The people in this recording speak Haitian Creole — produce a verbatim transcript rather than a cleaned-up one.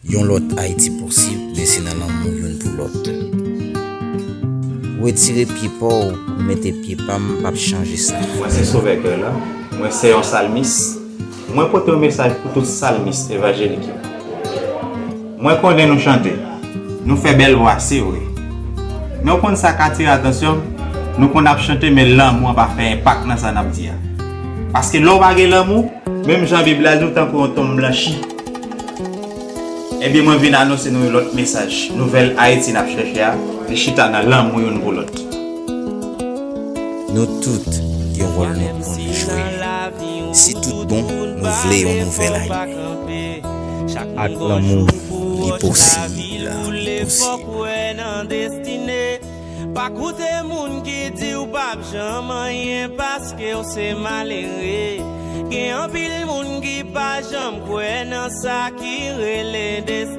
Yon lòt Ayiti posib, men se nan lanmou youn pou lòt. Retire pye pa w pou mete pye pa m, p ap chanje sa. Mwen se Sovè Kè la. Mwen se yon salmis. Mwen pote yon mesaj pou tout salmis evanjelik yo. Mwen konnen nou chante. Nou fè bèl vwa, se vre. Men w konn sa k atire atansyon m? Nou konn ap chante, men lanmou an pa fè enpak nan sa n ap di a. Paske lè w pa gen lanmou, menm jan Bib la di w, tankou yon tonm blanchi. Ebyen, mwen vin anonse nou yon lòt mesaj. Nouvèl Ayiti n ap chèche a, li chita nan lanmou youn pou lòt. Nou tout gen wòl nou pou nou jwe. Si tout bon, nou vle yon nouvèl Ayiti. Ak lanmou, li posib, li posib. Pa koute moun ki di w p ap janm anyen paske w se malere. Gen anpil moun ki pa janm kwè nan sa ki rele destine.